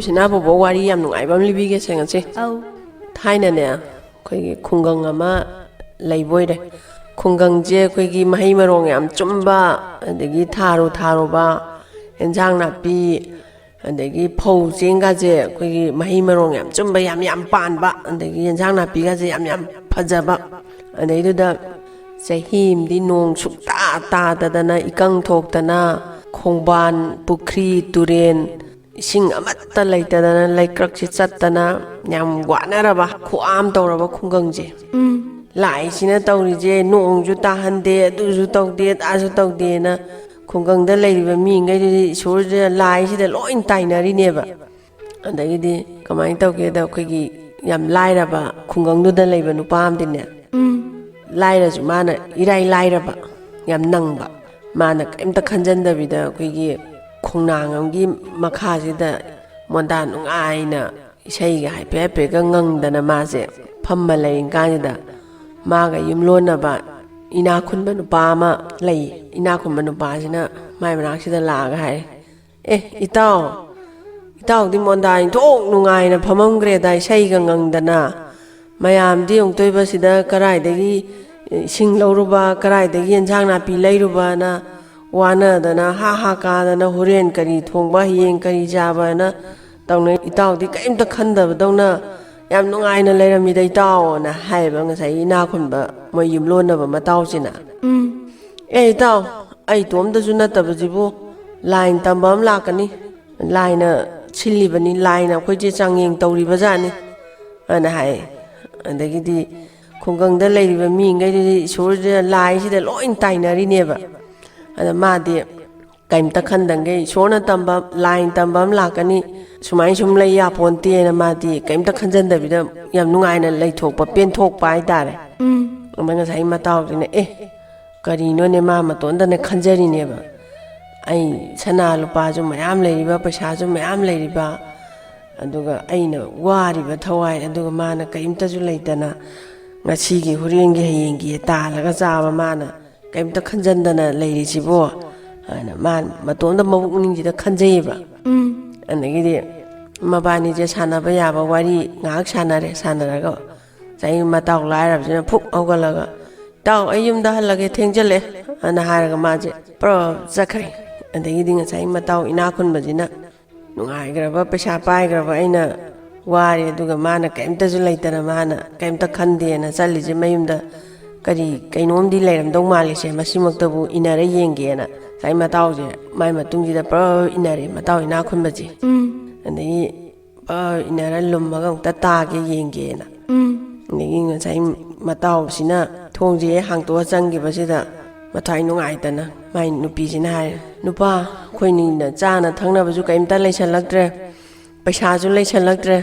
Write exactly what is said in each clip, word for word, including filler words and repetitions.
ꯁꯤꯅꯥ ꯕꯣꯕꯣ, ꯋꯥꯔꯤ ꯌꯥꯝ ꯅꯨꯡꯉꯥꯏꯕ ꯑꯃ ꯂꯤꯕꯤꯒꯦꯁꯦ ꯉꯁꯤ꯫ ꯑꯧ꯫ ꯊꯥꯏꯅꯅꯦ, ꯑꯩꯈꯣꯏꯒꯤ ꯈꯨꯡꯒꯪ ꯑꯃ ꯂꯩꯕ ꯑꯣꯏꯔꯦ꯫ ꯈꯨꯡꯒꯪꯁꯦ ꯑꯩꯈꯣꯏꯒꯤ ꯃꯍꯩ ꯃꯔꯣꯡ ꯌꯥꯝ ꯆꯨꯝꯕ, ꯑꯗꯒꯤ ꯊꯥꯔꯨ ꯊꯥꯔꯨꯕ, ꯑꯦꯟꯁꯥꯡ ꯅꯥꯄꯤ, ꯑꯗꯒꯤ ꯐꯧ ꯆꯦꯡꯒꯁꯦ ꯑꯩꯈꯣꯏꯒꯤ ꯃꯍꯩ ꯃꯔꯣꯡ ꯌꯥꯝ ꯆꯨꯝꯕ, ꯌꯥꯝ ꯌꯥꯝ ꯄꯥꯟꯕ, ꯑꯗꯒꯤ ꯑꯦꯟꯁꯥꯡ ꯅꯥꯄꯤꯒꯁꯦ ꯌꯥꯝ ꯌꯥꯝ ꯐꯖꯕ꯫ ꯑꯗꯩꯗꯨꯗ ꯆꯍꯤ ꯑꯃꯗꯤ ꯅꯣꯡ ꯁꯨꯛꯇꯥ ꯇꯥꯗꯗꯅ, ꯏꯀꯪ ꯊꯣꯛꯇꯅ, ꯈꯣꯡꯕꯥꯟ, ꯄꯨꯈ꯭ꯔꯤ, ꯇꯨꯔꯦꯟ, ꯏꯁꯤꯡ ꯑꯃꯠꯇ ꯂꯩꯇꯗꯅ, ꯂꯩꯀ꯭ꯔꯛꯁꯤ ꯆꯠꯇꯅ ꯌꯥꯝ ꯋꯥꯅꯔꯕ, ꯈꯨꯋꯥ ꯑꯃ ꯇꯧꯔꯕ ꯈꯨꯡꯒꯪꯁꯦ꯫ ꯎꯝ꯫ ꯂꯥꯏꯁꯤꯅ ꯇꯧꯔꯤꯁꯦ, ꯅꯣꯡꯁꯨ ꯇꯥꯍꯟꯗꯦ, ꯑꯗꯨꯁꯨ ꯇꯧꯗꯦ, ꯑꯗꯥꯁꯨ ꯇꯧꯗꯦꯅ ꯈꯨꯡꯒꯪꯗ ꯂꯩꯔꯤꯕ ꯃꯤꯉꯩꯗꯨꯗꯤ ꯏꯁꯣꯔꯁꯤꯗ, ꯂꯥꯏꯁꯤꯗ ꯂꯣꯏ ꯇꯥꯏꯅꯔꯤꯅꯦꯕ꯫ ꯑꯗꯒꯤꯗꯤ ꯀꯃꯥꯏꯅ ꯇꯧꯒꯦꯗ, ꯑꯩꯈꯣꯏꯒꯤ ꯌꯥꯝ ꯂꯥꯏꯔꯕ ꯈꯨꯡꯒꯪꯗꯨꯗ ꯂꯩꯕ ꯅꯨꯄꯥ ꯑꯃꯗꯤꯅꯦ, ꯎꯝ꯫ ꯂꯥꯏꯔꯁꯨ ꯃꯥꯅ ꯏꯔꯥꯏ ꯂꯥꯏꯔꯕ, ꯌꯥꯝ ꯅꯪꯕ, ꯃꯥꯅ ꯀꯔꯤꯝꯇ ꯈꯟꯖꯟꯗꯕꯤꯗ ꯑꯩꯈꯣꯏꯒꯤ ꯈꯣꯡꯅꯥꯡ ꯑꯃꯒꯤ ꯃꯈꯥꯁꯤꯗ ꯃꯣꯟꯗꯥ ꯅꯨꯡꯉꯥꯏꯅ ꯏꯁꯩꯒ ꯍꯥꯏꯐꯦꯠ ꯍꯥꯏꯐꯦꯠꯀ ꯉꯪꯗꯅ ꯃꯥꯁꯦ ꯐꯝꯃ ꯂꯩꯔꯤ ꯀꯥꯟꯁꯤꯗ, ꯃꯥꯒ ꯌꯨꯝꯂꯣꯟꯅꯕ ꯏꯅꯥꯛ ꯈꯨꯟꯕ ꯅꯨꯄꯥ ꯑꯃ ꯂꯩ꯫ ꯏꯅꯥꯛ ꯈꯨꯟꯕ ꯅꯨꯄꯥꯁꯤꯅ ꯃꯥꯏ ꯃꯅꯥꯛꯁꯤꯗ ꯂꯥꯛꯑꯒ ꯍꯥꯏꯔꯦ, "ꯑꯦ, ꯏꯇꯥꯎ, ꯏꯇꯥꯎꯗꯤ ꯃꯣꯟꯗꯥ ꯏꯟꯊꯣꯛ ꯅꯨꯡꯉꯥꯏꯅ ꯐꯝꯃꯝꯈ꯭ꯔꯦꯗ, ꯏꯁꯩꯒ ꯉꯪꯗꯅ꯫ ꯃꯌꯥꯝꯗꯤ ꯑꯃꯨꯛꯇꯣꯏꯕ ꯁꯤꯗ ꯀꯔꯥꯏꯗꯒꯤ ꯏꯁꯤꯡ ꯂꯧꯔꯨꯕ, ꯀꯔꯥꯏꯗꯒꯤ ꯑꯦꯟꯁꯥꯡ ꯅꯥꯄꯤ ꯂꯩꯔꯨꯕꯅ ꯋꯥꯅꯗꯅ, ꯍꯥ ꯍꯥ ꯀꯥꯗꯅ, ꯍꯣꯔꯦꯟ ꯀꯔꯤ ꯊꯣꯡꯕ, ꯍꯌꯦꯡ ꯀꯔꯤ ꯆꯥꯕꯅ ꯇꯧꯅꯩ꯫ ꯏꯇꯥꯎꯗꯤ ꯀꯔꯤꯝꯇ ꯈꯟꯗꯕꯗꯧꯅ ꯌꯥꯝ ꯅꯨꯡꯉꯥꯏꯅ ꯂꯩꯔꯝꯃꯤꯗ, ꯏꯇꯥꯎ"ꯑꯅ ꯍꯥꯏꯌꯦꯕ ꯉꯁꯥꯏ ꯏꯅꯥꯛ ꯈꯨꯟꯕ ꯃꯣꯏ ꯌꯨꯝꯂꯣꯟꯅꯕ ꯃꯇꯥꯎꯁꯤꯅ꯫ ꯎꯝ꯫ "ꯑꯦ ꯏꯇꯥꯎ, ꯑꯩ ꯏꯇꯣꯝꯇꯁꯨ ꯅꯠꯇꯕꯁꯤꯕꯨ, ꯂꯥꯏꯅ ꯇꯝꯕ ꯑꯃ ꯂꯥꯛꯀꯅꯤ, ꯂꯥꯏꯅ ꯁꯤꯜꯂꯤꯕꯅꯤ, ꯂꯥꯏꯅ ꯑꯩꯈꯣꯏꯁꯦ ꯆꯥꯡꯌꯦꯡ ꯇꯧꯔꯤꯕꯖꯥꯠꯅꯤ" ꯑꯅ ꯍꯥꯏ꯫ ꯑꯗꯒꯤꯗꯤ ꯈꯨꯡꯒꯪꯗ ꯂꯩꯔꯤꯕ ꯃꯤꯉꯩꯗꯨꯗꯤ ꯏꯁꯣꯔꯁꯤꯗ, ꯂꯥꯏꯁꯤꯗ ꯂꯣꯏ ꯇꯥꯏꯅꯔꯤꯅꯦꯕ꯫ ꯑꯗ ꯃꯥꯗꯤ ꯀꯩꯝꯇ ꯈꯟꯗꯪꯒꯩ, ꯏꯁꯣꯔꯅ ꯇꯝꯕ, ꯂꯥꯏꯅ ꯇꯝꯕ ꯑꯃ ꯂꯥꯛꯀꯅꯤ, ꯁꯨꯃꯥꯏꯅ ꯁꯨꯝ ꯂꯩ ꯌꯥꯄꯣꯟꯇꯦꯅ ꯃꯥꯗꯤ ꯀꯩꯝꯇ ꯈꯟꯖꯟꯗꯕꯤꯗ ꯌꯥꯝ ꯅꯨꯡꯉꯥꯏꯅ ꯂꯩꯊꯣꯛꯄ, ꯄꯦꯟꯊꯣꯛꯄ ꯍꯥꯏꯇꯥꯔꯦ꯫ ꯎꯝ꯫ ꯑꯗ ꯉꯁꯥꯏ ꯃꯇꯥꯎꯁꯤꯅ, "ꯑꯦ, ꯀꯔꯤꯅꯣꯅꯦ, ꯃꯥ ꯃꯇꯣꯟꯗꯅ ꯈꯟꯖꯔꯤꯅꯦꯕ, ꯑꯩ ꯁꯅꯥ ꯂꯨꯄꯥꯁꯨ ꯃꯌꯥꯝ ꯂꯩꯔꯤꯕ, ꯄꯩꯁꯥꯁꯨ ꯃꯌꯥꯝ ꯂꯩꯔꯤꯕ, ꯑꯗꯨꯒ ꯑꯩꯅ ꯋꯥꯔꯤꯕ ꯊꯋꯥꯏ, ꯑꯗꯨꯒ ꯃꯥꯅ ꯀꯔꯤꯝꯇꯁꯨ ꯂꯩꯇꯅ ꯉꯁꯤꯒꯤ, ꯍꯣꯔꯦꯟꯒꯤ, ꯍꯌꯦꯡꯒꯤ ꯇꯥꯜꯂꯒ ꯆꯥꯕ, ꯃꯥꯅ ꯀꯔꯤꯝꯇ ꯈꯟꯖꯟꯗꯅ ꯂꯩꯔꯤꯁꯤꯕꯣ?" ꯍꯥꯏꯅ ꯃꯥ ꯃꯇꯣꯝꯇ ꯃꯕꯨꯛꯅꯤꯡꯁꯤꯗ ꯈꯟꯖꯩꯌꯦꯕ꯫ ꯎꯝ꯫ ꯑꯗꯒꯤꯗꯤ ꯃꯕꯥꯅꯤꯁꯦ ꯁꯥꯟꯅꯕ ꯌꯥꯕ ꯋꯥꯔꯤ ꯉꯥꯏꯍꯥꯛ ꯁꯥꯟꯅꯔꯦ꯫ ꯁꯥꯟꯅꯔꯒ ꯉꯁꯥꯏꯒꯤ ꯃꯇꯥꯎ ꯂꯥꯏꯔꯕꯁꯤꯅ ꯐꯨꯛ ꯍꯧꯒꯠꯂꯒ, "ꯏꯇꯥꯎ, ꯑꯩ ꯌꯨꯝꯗ ꯍꯜꯂꯒꯦ, ꯊꯦꯡꯖꯜꯂꯦ" ꯑꯅ ꯍꯥꯏꯔꯒ ꯃꯥꯁꯦ ꯄ꯭ꯔꯞ ꯆꯠꯈ꯭ꯔꯦ꯫ ꯑꯗꯒꯤꯗꯤ ꯉꯁꯥꯏ ꯃꯇꯥꯎ ꯏꯅꯥꯛ ꯈꯨꯟꯕꯁꯤꯅ, "ꯅꯨꯡꯉꯥꯏꯈ꯭ꯔꯕ, ꯄꯩꯁꯥ ꯄꯥꯏꯈ꯭ꯔꯕ ꯑꯩꯅ ꯋꯥꯔꯦ, ꯑꯗꯨꯒ ꯃꯥꯅ ꯀꯩꯝꯇꯁꯨ ꯂꯩꯇꯅ ꯃꯥꯅ ꯀꯩꯝꯇ ꯈꯟꯗꯦꯅ ꯆꯠꯂꯤꯁꯦ, ꯃꯌꯨꯝꯗ ꯀꯔꯤ ꯀꯩꯅꯣꯝꯗꯤ ꯂꯩꯔꯝꯗꯧ ꯃꯥꯜꯂꯤꯁꯦ, ꯃꯁꯤꯃꯛꯇꯕꯨ ꯏꯟꯅꯔ ꯌꯦꯡꯒꯦꯅ" ꯉꯁꯥꯏ ꯃꯇꯥꯎꯁꯦ ꯃꯥꯏ ꯃꯇꯨꯡꯁꯤꯗ ꯄ꯭ꯔꯞ ꯏꯟꯅꯔꯦ, ꯃꯇꯥꯎ ꯏꯅꯥꯛ ꯈꯨꯟꯕꯁꯦ꯫ ꯑꯗꯒꯤ ꯄ꯭ꯔꯞ ꯏꯟꯅꯔ ꯂꯨꯝꯃꯒ ꯑꯃꯨꯛꯇ ꯇꯥꯒꯦ ꯌꯦꯡꯒꯦꯅ꯫ ꯑꯗꯒꯤ ꯉꯁꯥꯏ ꯃꯇꯥꯎꯁꯤꯅ ꯊꯣꯡꯁꯦ ꯍꯦꯛ ꯍꯥꯡꯇꯣꯛꯑ ꯆꯪꯈꯤꯕꯁꯤꯗ ꯃꯊ꯭ꯋꯥꯏ ꯅꯨꯡꯉꯥꯏꯇꯅ ꯃꯥꯏ ꯅꯨꯄꯤꯁꯤꯅ ꯍꯥꯏꯔꯦ, "ꯅꯨꯄꯥ, ꯑꯩꯈꯣꯏꯅꯤꯅ ꯆꯥꯅ ꯊꯛꯅꯕꯁꯨ ꯀꯩꯝꯇ ꯂꯩꯁꯜꯂꯛꯇ꯭ꯔꯦ, ꯄꯩꯁꯥꯁꯨ ꯂꯩꯁꯜꯂꯛꯇ꯭ꯔꯦ,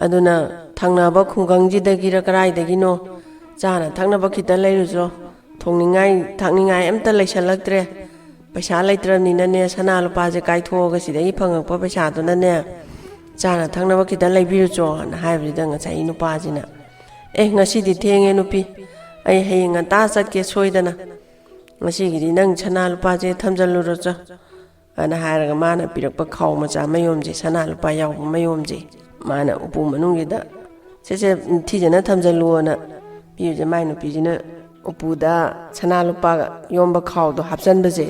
ꯑꯗꯨꯅ ꯊꯪꯅꯕ ꯈꯨꯡꯒꯪꯁꯤꯗꯒꯤꯔ ꯀꯗꯥꯏꯗꯒꯤꯅꯣ ꯆꯥꯅ ꯊꯛꯅꯕ ꯈꯤꯇ ꯂꯩꯔꯨꯆꯣ, ꯊꯣꯡꯅꯤꯡꯉꯥꯏ ꯊꯥꯛꯅꯤꯡꯉꯥꯏ ꯑꯝꯇ ꯂꯩꯁꯜꯂꯛꯇ꯭ꯔꯦ, ꯄꯩꯁꯥ ꯂꯩꯇ꯭ꯔꯕꯅꯤꯅꯅꯦ, ꯁꯅꯥ ꯂꯨꯄꯥꯁꯦ ꯀꯥꯏꯊꯣꯛꯑꯒ ꯁꯤꯗꯒꯤ ꯐꯪꯉꯛꯄ ꯄꯩꯁꯥꯗꯨꯅꯅꯦ ꯆꯥꯅ ꯊꯛꯅꯕ ꯈꯤꯇ ꯂꯩꯕꯤꯔꯨꯆꯣꯅ" ꯍꯥꯏꯕꯁꯤꯗ ꯉꯁꯥꯏ ꯅꯨꯄꯥꯁꯤꯅ, "ꯑꯦ, ꯉꯁꯤꯗꯤ ꯊꯦꯡꯉꯦ ꯅꯨꯄꯤ, ꯑꯩ ꯍꯌꯦꯡ ꯉꯟꯇꯥ ꯆꯠꯀꯦ ꯁꯣꯏꯗꯅ, ꯉꯁꯤꯒꯤꯗꯤ ꯅꯪ ꯁꯅꯥ ꯂꯨꯄꯥꯁꯦ ꯊꯝꯖꯜꯂꯨꯔꯣ ꯆꯣ" ꯑꯅ ꯍꯥꯏꯔꯒ ꯃꯥꯅ ꯄꯤꯔꯛꯄ ꯈꯥꯎ ꯃꯆꯥ ꯃꯌꯣꯝꯁꯦ, ꯁꯅꯥ ꯂꯨꯄꯥ ꯌꯥꯎꯕ ꯃꯌꯣꯝꯁꯦ, ꯃꯥꯅ ꯎꯄꯨ ꯃꯅꯨꯡꯁꯤꯗ "ꯁꯦ, ꯁꯦ, ꯅꯤꯡꯊꯤꯖꯅ ꯊꯝꯖꯜꯂꯨꯅ" ꯄꯤꯕꯁꯦ, ꯃꯥꯏ ꯅꯨꯄꯤꯁꯤꯅ ꯎꯄꯨꯗ ꯁꯅꯥ ꯂꯨꯄꯥ ꯌꯣꯝꯕ ꯈꯥꯎꯗꯣ ꯍꯥꯞꯆꯟꯕꯁꯦ,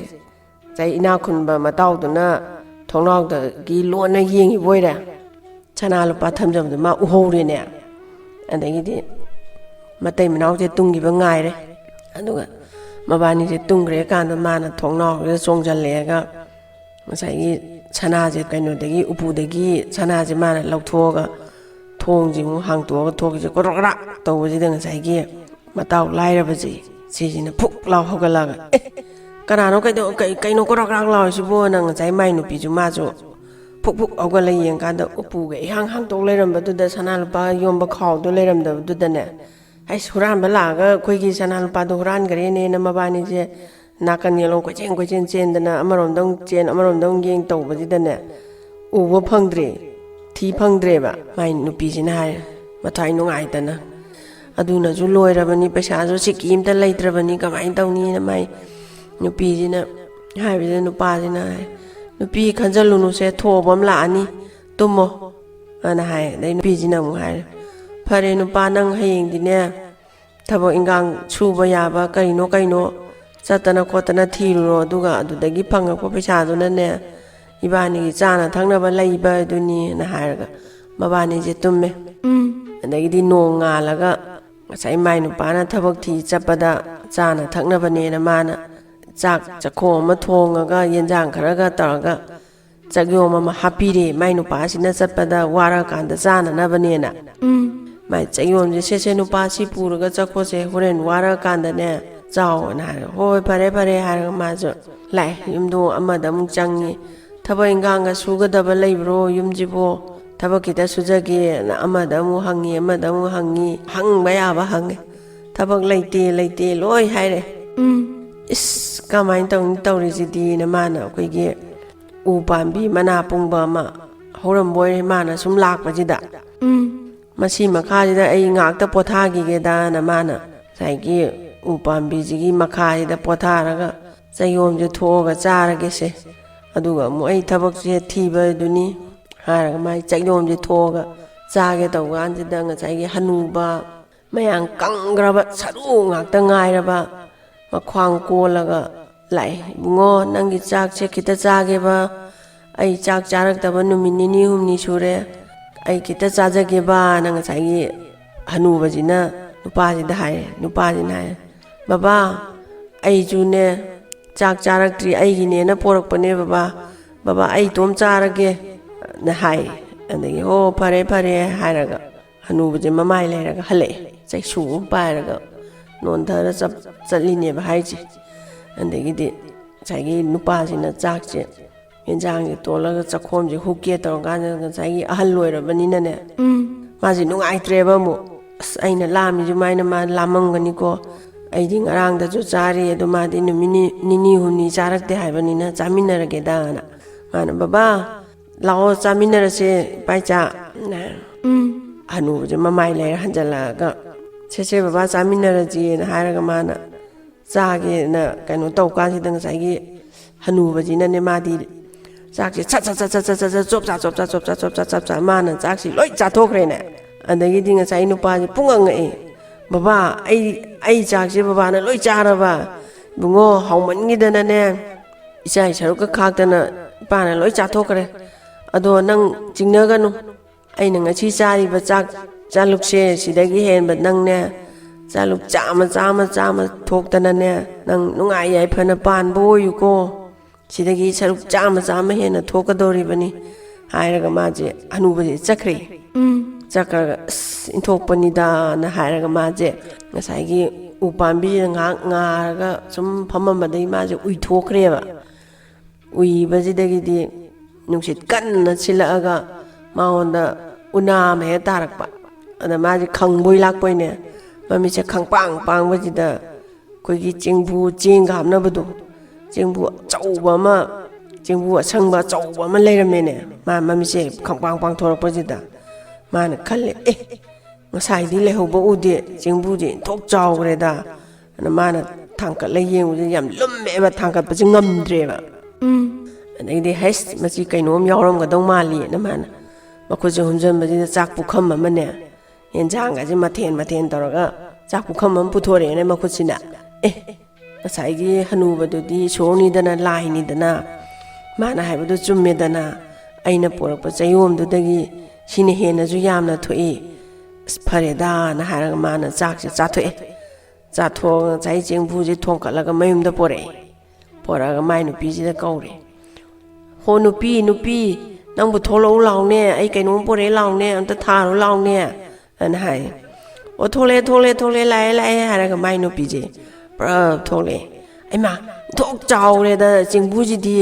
ꯉꯁꯥꯏ ꯏꯅꯥꯛ ꯈꯨꯟꯕ ꯃꯇꯥꯎꯗꯨꯅ ꯊꯣꯡꯅꯥꯎꯗꯒꯤ ꯂꯣꯟꯅ ꯌꯦꯡꯉꯤꯕ ꯑꯣꯏꯔꯦ꯫ ꯁꯅꯥ ꯂꯨꯄꯥ ꯊꯝꯖꯕꯗꯣ ꯃꯥ ꯎꯍꯧꯔꯦꯅꯦ꯫ ꯑꯗꯒꯤꯗꯤ ꯃꯇꯩ ꯃꯅꯥꯎꯁꯦ ꯇꯨꯝꯈꯤꯕ ꯉꯥꯏꯔꯦ꯫ ꯑꯗꯨꯒ ꯃꯕꯥꯅꯤꯁꯦ ꯇꯨꯝꯈ꯭ꯔꯦ ꯀꯥꯟꯗ ꯃꯥꯅ ꯊꯣꯡꯅꯥꯎꯁꯤꯗ ꯆꯣꯡꯁꯤꯜꯂꯛꯑꯒ ꯉꯁꯥꯏꯒꯤ ꯁꯅꯥꯁꯦ ꯀꯩꯅꯣꯗꯒꯤ, ꯎꯄꯨꯗꯒꯤ ꯁꯅꯥꯁꯦ ꯃꯥꯅ ꯂꯧꯊꯣꯛꯑꯒ ꯊꯣꯡꯁꯦ ꯑꯃꯨꯛ ꯍꯥꯡꯇꯣꯛꯑꯒ ꯊꯣꯛꯈꯤꯁꯦ ꯀꯣꯔꯣꯛ ꯀꯔꯥꯛ ꯇꯧꯕꯁꯤꯗ ꯉꯁꯥꯏꯒꯤ ꯃꯇꯥꯎ ꯂꯥꯏꯔꯕꯁꯦ ꯁꯤꯁꯤꯅ ꯐꯨꯛ ꯂꯥꯎ ꯍꯧꯒꯠꯂꯒ, "ꯑꯦ, ꯀꯅꯥꯅꯣ, ꯀꯩꯗꯧ-, ꯀꯩ-, ꯀꯩꯅꯣ ꯀꯣꯔꯣꯛ ꯀꯔꯥꯛ ꯂꯥꯎꯔꯤꯁꯤꯕꯣꯅ?" ꯉꯁꯥꯏ ꯃꯥꯏ ꯅꯨꯄꯤꯁꯨ ꯃꯥꯁꯨ ꯐꯨꯛ ꯐꯨꯛ ꯍꯧꯒꯠꯂ ꯌꯦꯡꯀꯥꯟꯗ ꯎꯄꯨꯒ ꯏꯍꯥꯡ ꯍꯥꯡꯗꯣꯛ ꯂꯩꯔꯝꯕꯗꯨꯗ ꯁꯅꯥ ꯂꯨꯄꯥ ꯌꯣꯝꯕ ꯈꯥꯎꯗꯣ ꯂꯩꯔꯝꯗꯕꯗꯨꯗꯅꯦ, "ꯍꯩꯁ, ꯍꯨꯔꯥꯟꯕ ꯂꯥꯛꯑꯒ ꯑꯩꯈꯣꯏꯒꯤ ꯁꯅꯥ ꯂꯨꯄꯥꯗꯣ ꯍꯨꯔꯥꯟꯈ꯭ꯔꯦꯅꯦꯅ" ꯃꯕꯥꯅꯤꯁꯦ ꯅꯥꯀꯟ ꯌꯦꯠꯂꯣꯝ ꯀꯣꯏꯆꯦꯟ ꯀꯣꯏꯆꯦꯟ ꯆꯦꯟꯗꯅ ꯑꯃꯔꯣꯝꯗ ꯑꯃꯨꯛ ꯆꯦꯟ ꯑꯃꯔꯣꯝꯗ ꯑꯃꯨꯛ ꯌꯦꯡ ꯇꯧꯕꯁꯤꯗꯅꯦ, ꯎꯕ ꯐꯪꯗ꯭ꯔꯦ, ꯊꯤ ꯐꯪꯗ꯭ꯔꯦꯕ꯫ ꯃꯥꯏ ꯅꯨꯄꯤꯁꯤꯅ ꯍꯥꯏꯔꯦ, ꯃꯊ꯭ꯋꯥꯏ ꯅꯨꯡꯉꯥꯏꯇꯅ, "ꯑꯗꯨꯅꯁꯨ ꯂꯣꯏꯔꯕꯅꯤ, ꯄꯩꯁꯥꯁꯨ ꯁꯤꯀꯤ ꯑꯝꯇ ꯂꯩꯇ꯭ꯔꯕꯅꯤ, ꯀꯃꯥꯏꯅ ꯇꯧꯅꯤꯅ" ꯃꯥꯏ ꯅꯨꯄꯤꯁꯤꯅ ꯍꯥꯏꯕꯁꯤꯗ ꯅꯨꯄꯥꯁꯤꯅ ꯍꯥꯏ, "ꯅꯨꯄꯤ, ꯈꯟꯖꯜꯂꯨꯅꯨꯁꯦ, ꯊꯣꯕ ꯑꯃ ꯂꯥꯛꯑꯅꯤ, ꯇꯨꯝꯃꯣ," ꯑꯅ ꯍꯥꯏ꯫ ꯑꯗꯩ ꯅꯨꯄꯤꯁꯤꯅ ꯑꯃꯨꯛ ꯍꯥꯏꯔꯦ, "ꯐꯔꯦ ꯅꯨꯄꯥ, ꯅꯪ ꯍꯌꯦꯡꯗꯤꯅꯦ ꯊꯕꯛ ꯏꯟꯈꯥꯡ ꯁꯨꯕ ꯌꯥꯕ ꯀꯔꯤꯅꯣ ꯀꯩꯅꯣ ꯆꯠꯇꯅ ꯈꯣꯠꯇꯅ ꯊꯤꯔꯨꯔꯣ, ꯑꯗꯨꯒ ꯑꯗꯨꯗꯒꯤ ꯐꯪꯉꯛꯄ ꯄꯩꯁꯥꯗꯨꯅꯅꯦ ꯏꯕꯥꯅꯤꯒꯤ ꯆꯥꯅ ꯊꯛꯅꯕ ꯂꯩꯕ ꯑꯗꯨꯅꯤꯅ" ꯍꯥꯏꯔꯒ ꯃꯕꯥꯅꯤꯁꯦ ꯇꯨꯝꯃꯦ꯫ ꯎꯝ꯫ ꯑꯗꯒꯤꯗꯤ ꯅꯣꯡꯉꯥꯜꯂꯒ ꯉꯁꯥꯏ ꯃꯥꯏ ꯅꯨꯄꯥꯅ ꯊꯕꯛ ꯊꯤ ꯆꯠꯄꯗ ꯆꯥꯅ ꯊꯛꯅꯕꯅꯦꯅ ꯃꯥꯅ ꯆꯥꯛ ꯆꯥꯛꯈꯣꯝ ꯑꯃ ꯊꯣꯡꯉꯒ ꯌꯦꯟꯖꯥꯡ ꯈꯔꯒ ꯇꯧꯔꯒ ꯆꯥꯛꯌꯣꯝ ꯑꯃ ꯍꯥꯞꯄꯤꯔꯦ ꯃꯥꯏ ꯅꯨꯄꯥꯁꯤꯅ ꯆꯠꯄꯗ ꯋꯥꯔꯀꯥꯟꯗ ꯆꯥꯅꯅꯕꯅꯦꯅ꯫ ꯎꯝ꯫ ꯃꯥꯏ ꯆꯥꯛꯌꯣꯝꯁꯦ, "ꯁꯦ ꯁꯦ ꯅꯨꯄꯥ, ꯁꯤ ꯄꯨꯔꯒ ꯆꯠꯈꯣꯁꯦ, ꯍꯣꯔꯦꯟ ꯋꯥꯔꯀꯥꯟꯗꯅꯦ ꯆꯥꯎꯑꯣꯅ" ꯍꯥꯏꯔꯒ, "ꯍꯣꯏ ꯐꯔꯦ ꯐꯔꯦ" ꯍꯥꯏꯔꯒ ꯃꯥꯁꯨ ꯂꯥꯛꯑꯦ꯫ ꯌꯨꯝꯗꯣꯡ ꯑꯃꯗ ꯑꯃꯨꯛ ꯆꯪꯉꯤ꯫ "ꯊꯕꯛ ꯏꯟꯈꯥꯡꯒ ꯁꯨꯒꯗꯕ ꯂꯩꯕ꯭ꯔꯣ ꯌꯨꯝꯁꯤꯕꯣ? ꯊꯕꯛ ꯈꯤꯇ ꯁꯨꯖꯒꯦꯅ" ꯑꯃꯗ ꯑꯃꯨꯛ ꯍꯪꯉꯤ, ꯑꯃꯗ ꯑꯃꯨꯛ ꯍꯪꯉꯤ, ꯍꯪꯕ ꯌꯥꯕ ꯍꯪꯉꯦ꯫ "ꯊꯕꯛ ꯂꯩꯇꯦ ꯂꯩꯇꯦ ꯂꯣꯏ ꯍꯥꯏꯔꯦ꯫ ꯎꯝ꯫ ꯏꯁ, ꯀꯃꯥꯏꯅ ꯇꯧꯅꯤ ꯇꯧꯔꯤꯁꯤꯗꯤꯅ" ꯃꯥꯅ ꯑꯩꯈꯣꯏꯒꯤ ꯎ ꯄꯥꯝꯕꯤ ꯃꯅꯥ ꯄꯨꯡꯕ ꯑꯃ ꯍꯧꯔꯝꯕ ꯑꯣꯏꯔꯦ ꯃꯥꯅ ꯁꯨꯝ ꯂꯥꯛꯄꯁꯤꯗ꯫ ꯎꯝ꯫ "ꯃꯁꯤ ꯃꯈꯥꯁꯤꯗ ꯑꯩ ꯉꯥꯛꯇ ꯄꯣꯊꯥꯈꯤꯒꯦꯗꯅ" ꯃꯥꯅ ꯉꯁꯥꯏꯒꯤ ꯎ ꯄꯥꯝꯕꯤꯁꯤꯒꯤ ꯃꯈꯥꯁꯤꯗ ꯄꯣꯊꯥꯔꯒ ꯆꯥꯛꯌꯣꯝꯁꯦ ꯊꯣꯛꯑꯒ ꯆꯥꯔꯒꯦꯁꯦ, ꯑꯗꯨꯒ ꯑꯃꯨꯛ ꯑꯩ ꯊꯕꯛꯁꯦ ꯊꯤꯕꯗꯨꯅꯤ ꯍꯥꯏꯔꯒ ꯃꯥꯏ ꯆꯥꯛꯌꯣꯝꯁꯦ ꯊꯣꯛꯑꯒ ꯆꯥꯒꯦ ꯇꯧꯕ ꯀꯥꯟꯁꯤꯗ ꯉꯁꯥꯏꯒꯤ ꯍꯅꯨꯕ ꯃꯌꯥꯡ ꯀꯪꯈ꯭ꯔꯕ ꯁꯔꯨ ꯉꯥꯛꯇ ꯉꯥꯏꯔꯕ ꯃꯈ꯭ꯋꯥꯡ ꯀꯣꯜꯂꯒ ꯂꯥꯛꯑꯦ꯫ "ꯏꯕꯨꯡꯉꯣ, ꯅꯪꯒꯤ ꯆꯥꯛꯁꯦ ꯈꯤꯇ ꯆꯥꯒꯦꯕ, ꯑꯩ ꯆꯥꯛ ꯆꯥꯔꯛꯇꯕ ꯅꯨꯃꯤꯠ ꯅꯤꯅꯤ ꯍꯨꯝꯅꯤ ꯁꯨꯔꯦ, ꯑꯩ ꯈꯤꯇ ꯆꯥꯖꯒꯦꯕꯅ" ꯉꯁꯥꯏꯒꯤ ꯍꯅꯨꯕꯁꯤꯅ ꯅꯨꯄꯥꯁꯤꯗ ꯍꯥꯏꯔꯦ꯫ ꯅꯨꯄꯥꯁꯤꯅ ꯍꯥꯏꯔꯦ, "ꯕꯕꯥ, ꯑꯩꯁꯨꯅꯦ ꯆꯥꯛ ꯆꯥꯔꯛꯇ꯭ꯔꯤ, ꯑꯩꯒꯤꯅꯦꯅ ꯄꯣꯔꯛꯄꯅꯦ ꯕꯕꯥ, ꯕꯕꯥ ꯑꯩ ꯏꯇꯣꯝ ꯆꯥꯔꯒꯦꯅ" ꯍꯥꯏ꯫ ꯑꯗꯒꯤ "ꯍꯣ ꯐꯔꯦ ꯐꯔꯦ" ꯍꯥꯏꯔꯒ ꯍꯅꯨꯕꯁꯦ ꯃꯃꯥꯏ ꯂꯩꯔꯒ ꯍꯜꯂꯛꯑꯦ꯫ ꯆꯩꯁꯨ ꯑꯃ ꯄꯥꯏꯔꯒ ꯅꯣꯟꯊꯔ ꯆꯞ-, ꯆꯠꯂꯤꯅꯦꯕ ꯍꯥꯏꯁꯦ꯫ ꯑꯗꯒꯤꯗꯤ ꯉꯁꯥꯏꯒꯤ ꯅꯨꯄꯥꯁꯤꯅ ꯆꯥꯛꯁꯦ, ꯌꯦꯟꯖꯥꯡꯁꯦ ꯇꯣꯜꯂꯒ ꯆꯥꯛꯈꯣꯝꯁꯦ ꯍꯨꯛꯀꯦ ꯇꯧꯔꯀꯥꯟꯗ ꯉꯁꯥꯏꯒꯤ ꯑꯍꯜ ꯑꯣꯏꯔꯕꯅꯤꯅꯅꯦ, ꯎꯝ꯫ ꯃꯥꯁꯦ ꯅꯨꯡꯉꯥꯏꯇ꯭ꯔꯦꯕ ꯑꯃꯨꯛ꯫ "ꯑꯁ, ꯑꯩꯅ ꯂꯥꯝꯃꯤ ꯁꯨꯃꯥꯏꯅ ꯃꯥ ꯂꯥꯝꯃꯝꯒꯅꯤꯀꯣ, ꯑꯩꯗꯤ ꯉꯔꯥꯡꯗꯁꯨ ꯆꯥꯔꯤ, ꯑꯗꯣ ꯃꯥꯗꯤ ꯅꯨꯃꯤꯠ ꯅꯤ-, ꯅꯤꯅꯤ ꯍꯨꯝꯅꯤ ꯆꯥꯔꯛꯇꯦ ꯍꯥꯏꯕꯅꯤꯅ ꯆꯥꯃꯤꯟꯅꯔꯒꯦꯗꯅ" ꯃꯥꯅ, "ꯕꯕꯥ, ꯂꯥꯛꯑꯣ ꯆꯥꯃꯤꯟꯅꯔꯁꯦ ꯏꯄꯥ ꯏꯆꯥ" ꯎꯝ꯫ ꯍꯅꯨꯕꯁꯦ ꯃꯃꯥꯏ ꯂꯩꯔ ꯍꯟꯖꯜꯂꯛꯑꯒ, "ꯁꯦ ꯁꯦ ꯕꯕꯥ ꯆꯥꯃꯤꯟꯅꯔꯁꯦꯅ" ꯍꯥꯏꯔꯒ ꯃꯥꯅ ꯆꯥꯒꯦꯅ ꯀꯩꯅꯣ ꯇꯧ ꯀꯥꯟꯁꯤꯗ ꯉꯁꯥꯏꯒꯤ ꯍꯅꯨꯕꯁꯤꯅꯅꯦ ꯃꯥꯗꯤ ꯆꯥꯛꯁꯦ ꯁꯠ ꯁꯠ ꯁꯠ ꯁꯠ ꯁꯠ ꯁꯠ ꯁꯠ ꯆꯣꯞ ꯆꯥ ꯆꯣꯞ ꯆꯥ ꯆꯣꯞ ꯆꯥ ꯆꯣꯞ ꯆꯥ ꯆꯞ ꯆꯥ ꯃꯥꯅ ꯆꯥꯛꯁꯤ ꯂꯣꯏ ꯆꯥꯊꯣꯛꯈ꯭ꯔꯦꯅꯦ꯫ ꯑꯗꯒꯤꯗꯤ ꯉꯁꯥꯏ ꯅꯨꯄꯥꯁꯦ ꯄꯨꯡꯉꯛ ꯉꯛꯑꯦ, "ꯕꯕꯥ, ꯑꯩ, ꯑꯩ ꯆꯥꯛꯁꯦ ꯕꯕꯥꯅ ꯂꯣꯏ ꯆꯥꯔꯕ? ꯏꯕꯨꯡꯉꯣ, ꯍꯥꯎꯃꯟꯈꯤꯗꯅꯅꯦ, ꯏꯆꯥꯒꯤ ꯁꯔꯨꯛꯀ ꯈꯥꯛꯇꯅ ꯏꯄꯥꯅ ꯂꯣꯏ ꯆꯥꯊꯣꯛꯈ꯭ꯔꯦ꯫ ꯑꯗꯣ ꯅꯪ ꯆꯤꯡꯅꯒꯅꯨ, ꯑꯩꯅ ꯉꯁꯤ ꯆꯥꯔꯤꯕ ꯆꯥꯛ ꯆꯥꯂꯨꯛꯁꯦ ꯁꯤꯗꯒꯤ ꯍꯦꯟꯕ ꯅꯪꯅꯦ, ꯆꯥꯂꯨꯛ ꯆꯥꯝꯃ ꯆꯥꯝꯃ ꯆꯥꯝꯃ ꯊꯣꯛꯇꯅꯅꯦ, ꯅꯪ ꯅꯨꯡꯉꯥꯏ ꯌꯥꯏꯐꯅ ꯄꯥꯟꯕ ꯑꯣꯏꯌꯨꯀꯣ꯫ ꯁꯤꯗꯒꯤ ꯁꯔꯨꯛ ꯆꯥꯝꯃ ꯆꯥꯝꯃ ꯍꯦꯟꯅ ꯊꯣꯛꯀꯗꯧꯔꯤꯕꯅꯤ" ꯍꯥꯏꯔꯒ ꯃꯥꯁꯦ, ꯍꯅꯨꯕꯁꯦ ꯆꯠꯈ꯭ꯔꯦ꯫ ꯎꯝ꯫ ꯆꯠꯈ꯭ꯔꯒ, "ꯑꯁ, ꯏꯟꯊꯣꯛꯄꯅꯤꯗꯥꯅ" ꯍꯥꯏꯔꯒ ꯃꯥꯁꯦ ꯉꯁꯥꯏꯒꯤ ꯎ ꯄꯥꯝꯕꯤꯁꯤꯗ ꯉꯥꯏꯍꯥꯛ ꯉꯥꯔꯒ ꯁꯨꯝ ꯐꯝꯃꯝꯕꯗꯒꯤ ꯃꯥꯁꯦ ꯎꯏꯊꯣꯛꯈ꯭ꯔꯦꯕ꯫ ꯎꯏꯕꯁꯤꯗꯒꯤꯗꯤ ꯅꯨꯡꯁꯤꯠ ꯀꯟꯅ ꯁꯤꯜꯂꯛꯑꯒ ꯃꯉꯣꯟꯗ ꯎꯅꯥ ꯑꯃ ꯍꯦꯛ ꯇꯥꯔꯛꯄ꯫ ꯑꯗ ꯃꯥꯁꯦ ꯈꯪꯕꯣꯏ ꯂꯥꯛꯄꯣꯏꯅꯦ, ꯃꯃꯤꯠꯁꯦ ꯈꯪꯄꯥꯡ ꯄꯥꯡꯕꯁꯤꯗ ꯑꯩꯈꯣꯏꯒꯤ ꯆꯦꯡꯕꯨ ꯆꯦꯡꯒ ꯍꯥꯞꯅꯕꯗꯣ, ꯆꯦꯡꯕꯨ ꯑꯆꯧꯕ ꯑꯃ, ꯆꯦꯡꯕꯨ ꯑꯁꯪꯕ ꯑꯆꯧꯕ ꯑꯃ ꯂꯩꯔꯝꯃꯦꯅꯦ꯫ ꯃꯥ ꯃꯃꯤꯠꯁꯦ ꯈꯪꯄꯥꯡ ꯄꯥꯡꯊꯣꯔꯛꯄꯁꯤꯗ ꯃꯥꯅ ꯈꯜꯂꯦ, "ꯑꯦ, ꯉꯁꯥꯏꯗꯤ ꯂꯩꯍꯧꯕ ꯎꯗꯦ, ꯆꯦꯡꯕꯨꯗꯤ ꯊꯣꯛ ꯆꯥꯎꯈ꯭ꯔꯦꯗ"꯫ ꯑꯗ ꯃꯥꯅ ꯊꯥꯡꯀꯠꯂ ꯌꯦꯡꯕꯁꯦ ꯌꯥꯝ ꯂꯨꯝꯃꯦꯕ, ꯊꯥꯡꯀꯠꯄꯁꯦ ꯉꯝꯗ꯭ꯔꯦꯕ꯫ ꯎꯝ꯫ ꯑꯗꯩꯗꯤ, "ꯍꯩꯁ, ꯃꯁꯤ ꯀꯩꯅꯣꯝ ꯌꯥꯎꯔꯝꯒꯗꯧ ꯃꯥꯜꯂꯤꯅ" ꯃꯥꯅ ꯃꯈꯨꯠꯁꯦ ꯍꯨꯝꯖꯟꯕꯁꯤꯗ ꯆꯥꯛ ꯄꯨꯈꯝ ꯑꯃꯅꯦ, ꯌꯦꯟꯁꯥꯡꯒꯁꯦ ꯃꯊꯦꯜ ꯃꯊꯦꯜ ꯇꯧꯔꯒ ꯆꯥꯛ ꯄꯨꯈꯝ ꯑꯃ ꯄꯨꯊꯣꯔꯛꯑꯦꯅꯦ ꯃꯈꯨꯠꯁꯤꯅ꯫ "ꯑꯦ, ꯉꯁꯥꯏꯒꯤ ꯍꯅꯨꯕꯗꯨꯗꯤ ꯏꯁꯣꯔꯅꯤꯗꯅ, ꯂꯥꯏꯅꯤꯗꯅ, ꯃꯥꯅ ꯍꯥꯏꯕꯗꯨ ꯆꯨꯝꯃꯦꯗꯅ, ꯑꯩꯅ ꯄꯣꯔꯛꯄ ꯆꯌꯣꯝꯗꯨꯗꯒꯤ ꯁꯤꯅ ꯍꯦꯟꯅꯁꯨ ꯌꯥꯝꯅ ꯊꯣꯛꯏ꯫ ꯑꯁ, ꯐꯔꯦꯗꯥꯅ" ꯍꯥꯏꯔꯒ ꯃꯥꯅ ꯆꯥꯛꯁꯦ ꯆꯥꯊꯣꯛꯑꯦ꯫ ꯆꯥꯊꯣꯛꯑꯒ ꯉꯁꯥꯏ ꯆꯦꯡꯕꯨꯁꯦ ꯊꯣꯡꯀꯠꯂꯒ ꯃꯌꯨꯝꯗ ꯄꯣꯔꯛꯑꯦ꯫ ꯄꯣꯔꯛꯑꯒ ꯃꯥꯏ ꯅꯨꯄꯤꯁꯤꯗ ꯀꯧꯔꯦ꯫ "ꯍꯣ ꯅꯨꯄꯤ, ꯅꯨꯄꯤ, ꯅꯪꯕꯨ ꯊꯣꯛꯂꯛꯎ ꯂꯥꯎꯅꯦ, ꯑꯩ ꯀꯩꯅꯣꯝ ꯄꯣꯔꯛꯑꯦ ꯂꯥꯎꯅꯦ, ꯑꯝꯇ ꯊꯥꯔꯨ ꯂꯥꯎꯅꯦ" ꯑꯅ ꯍꯥꯏ꯫ "ꯑꯣ, ꯊꯣꯛꯂꯛꯑꯦ, ꯊꯣꯛꯂꯛꯑꯦ, ꯊꯣꯛꯂꯛꯑꯦ, ꯂꯥꯛꯑꯦ, ꯂꯥꯛꯑꯦ" ꯍꯥꯏꯔꯒ ꯃꯥꯏ ꯅꯨꯄꯤꯁꯦ ꯄꯨꯔꯥ ꯊꯣꯛꯂꯛꯑꯦ꯫ "ꯑꯩꯃ, ꯊꯣꯛ ꯆꯥꯎꯔꯦꯗ ꯆꯦꯡꯕꯨꯁꯤꯗꯤ"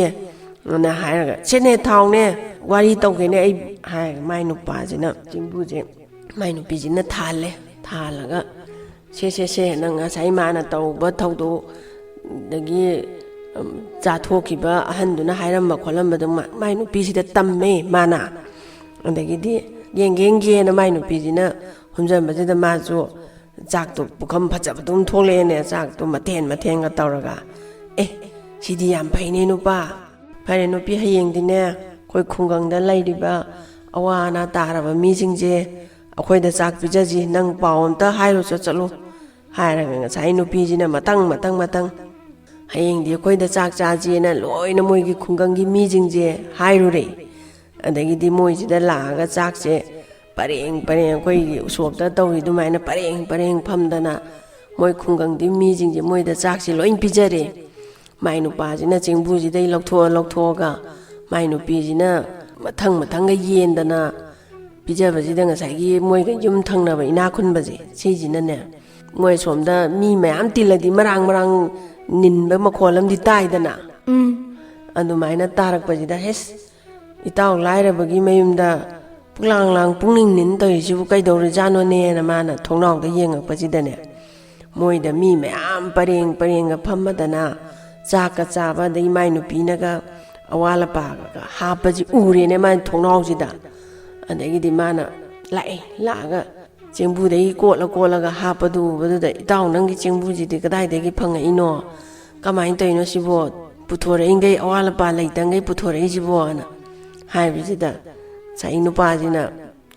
ꯑꯅ ꯍꯥꯏꯔꯒ, "ꯁꯦꯅꯦ, ꯊꯥꯎꯅꯦ, ꯋꯥꯔꯤ ꯇꯧꯒꯦꯅꯦ ꯑꯩ" ꯍꯥꯏꯔꯒ ꯃꯥꯏ ꯅꯨꯄꯥꯁꯤꯅ ꯆꯦꯡꯕꯨꯁꯦ ꯃꯥꯏ ꯅꯨꯄꯤꯁꯤꯅ ꯊꯥꯜꯂꯦ꯫ ꯊꯥꯜꯂꯒ, "ꯁꯦ, ꯁꯦ, ꯁꯦ, ꯅꯪ ꯉꯁꯥꯏ ꯃꯥꯅ ꯇꯧꯕ ꯊꯧꯗꯣꯛ, ꯑꯗꯒꯤ, ꯎꯝ, ꯆꯥꯊꯣꯛꯈꯤꯕ ꯑꯍꯟꯗꯨꯅ ꯍꯥꯏꯔꯝꯕ ꯈꯣꯠꯂꯝꯕꯗꯣ ꯃꯥ-, ꯃꯥꯏ ꯅꯨꯄꯤꯁꯤꯗ ꯇꯝꯃꯦ ꯃꯥꯅ꯫ ꯑꯗꯒꯤꯗꯤ ꯌꯦꯡꯒꯦ ꯌꯦꯡꯒꯦꯅ ꯃꯥꯏ ꯅꯨꯄꯤꯁꯤꯅ ꯍꯨꯝꯖꯟꯕꯁꯤꯗ ꯃꯥꯁꯨ ꯆꯥꯛꯇꯣ ꯄꯨꯈꯝ ꯐꯖꯕꯗꯨꯝ ꯊꯣꯛꯂꯛꯑꯦꯅꯦ, ꯆꯥꯛꯇꯣ ꯃꯊꯦꯟ ꯃꯊꯦꯟꯒ ꯇꯧꯔꯒ꯫ "ꯑꯦ, ꯁꯤꯗꯤ ꯌꯥꯝ ꯐꯩꯅꯦ ꯅꯨꯄꯥ, ꯐꯔꯦ ꯅꯨꯄꯤ, ꯍꯌꯦꯡꯗꯤꯅꯦ ꯑꯩꯈꯣꯏ ꯈꯨꯡꯒꯪꯗ ꯂꯩꯔꯤꯕ ꯑꯋꯥ ꯑꯅꯥ ꯇꯥꯔꯕ ꯃꯤꯁꯤꯡꯁꯦ ꯑꯩꯈꯣꯏꯗ ꯆꯥꯛ ꯄꯤꯖꯁꯤ, ꯅꯪ ꯄꯥꯎ ꯑꯝꯇ ꯍꯥꯏꯔꯨꯆꯣ ꯆꯠꯂꯨ ꯍꯥꯏꯔꯒ ꯉꯁꯥꯏ ꯅꯨꯄꯤꯁꯤꯅ ꯃꯊꯪ ꯃꯊꯪ ꯃꯊꯪ ꯍꯌꯦꯡꯗꯤ ꯑꯩꯈꯣꯏꯗ ꯆꯥꯛ ꯆꯥꯁꯦꯅ ꯂꯣꯏꯅ ꯃꯣꯏꯒꯤ ꯈꯨꯡꯒꯪꯒꯤ ꯃꯤꯁꯤꯡꯁꯦ ꯍꯥꯏꯔꯨꯔꯦ꯫ ꯑꯗꯒꯤꯗꯤ ꯃꯣꯏꯁꯤꯗ ꯂꯥꯛꯑꯒ ꯆꯥꯛꯁꯦ ꯄꯔꯦꯡ ꯄꯔꯦꯡ ꯑꯩꯈꯣꯏꯒꯤ ꯎꯁꯣꯞꯇ ꯇꯧꯔꯤ ꯑꯗꯨꯃꯥꯏꯅ ꯄꯔꯦꯡ ꯄꯔꯦꯡ ꯐꯝꯗꯅ ꯃꯣꯏ ꯈꯨꯡꯒꯪꯒꯤ ꯃꯤꯁꯤꯡꯁꯦ ꯃꯣꯏꯗ ꯆꯥꯛꯁꯦ ꯂꯣꯏ ꯄꯤꯖꯔꯦ꯫ ꯃꯥꯏ ꯅꯨꯄꯥꯁꯤꯅ ꯆꯦꯡꯕꯨꯁꯤꯗꯩ ꯂꯧꯊꯣꯛꯑ ꯂꯧꯊꯣꯛꯑꯒ ꯃꯥꯏ ꯅꯨꯄꯤꯁꯤꯅ ꯃꯊꯪ ꯃꯊꯪꯒ ꯌꯦꯟꯗꯅ ꯄꯤꯖꯕꯁꯤꯗ ꯉꯁꯥꯏꯒꯤ ꯃꯣꯏꯒ ꯌꯨꯝ ꯊꯪꯅꯕ ꯏꯅꯥꯛ ꯈꯨꯟꯕꯁꯦ ꯁꯤꯁꯤꯅꯅꯦ, ꯃꯣꯏ ꯁꯣꯝꯗ ꯃꯤ ꯃꯌꯥꯝ ꯇꯤꯜꯂꯗꯤ ꯃꯔꯥꯡ ꯃꯔꯥꯡ ꯅꯤꯟꯕ ꯃꯈꯣꯜ ꯑꯃꯗꯤ ꯇꯥꯏꯗꯅ꯫ ꯎꯝ꯫ ꯑꯗꯨꯃꯥꯏꯅ ꯇꯥꯔꯛꯄꯁꯤꯗ, "ꯍꯦꯁ, ꯏꯇꯥꯎ ꯂꯥꯏꯔꯕꯒꯤ ꯃꯌꯨꯝꯗ ꯄꯨꯛꯂꯥꯡ ꯂꯥꯡ ꯄꯨꯛꯅꯤꯡ ꯅꯤꯟ ꯇꯧꯔꯤꯁꯤꯕꯨ ꯀꯩꯗꯧꯔꯤꯖꯥꯠꯅꯣꯅꯦꯅ" ꯃꯥꯅ ꯊꯣꯡꯅꯥꯎꯗ ꯌꯦꯡꯉꯛꯄꯁꯤꯗꯅꯦ, ꯃꯣꯏꯗ ꯃꯤ ꯃꯌꯥꯝ ꯄꯔꯦꯡ ꯄꯔꯦꯡꯒ ꯐꯝꯃꯗꯅ ꯆꯥꯛꯀ ꯆꯥꯕ, ꯑꯗꯩ ꯃꯥꯏ ꯅꯨꯄꯤꯅꯒ ꯑꯋꯥ ꯑꯄꯥꯒ ꯍꯥꯞꯄꯁꯤ ꯎꯔꯦꯅꯦ ꯃꯥꯏ ꯊꯣꯡꯅꯥꯎꯁꯤꯗ꯫ ꯑꯗꯒꯤꯗꯤ ꯃꯥꯅ ꯂꯥꯛꯑꯦ, ꯂꯥꯛꯑꯒ ꯆꯦꯡꯕꯨꯗꯒꯤ ꯀꯣꯠꯂ ꯀꯣꯠꯂꯒ ꯍꯥꯞꯄꯗꯨ ꯎꯕꯗꯨꯗ, "ꯏꯇꯥꯎ, ꯅꯪꯒꯤ ꯆꯦꯡꯕꯨꯁꯤꯗꯤ ꯀꯗꯥꯏꯗꯒꯤ ꯐꯪꯉꯛꯏꯅꯣ? ꯀꯃꯥꯏꯅ ꯇꯧꯔꯤꯅꯣ ꯁꯤꯕꯣ? ꯄꯨꯊꯣꯔꯛꯏꯈꯩ ꯑꯋꯥ ꯑꯄꯥ ꯂꯩꯇꯪꯈꯩ ꯄꯨꯊꯣꯔꯛꯏꯁꯤꯕꯣꯅ" ꯍꯥꯏꯕꯁꯤꯗ, ꯉꯁꯥꯏ ꯅꯨꯄꯥꯁꯤꯅ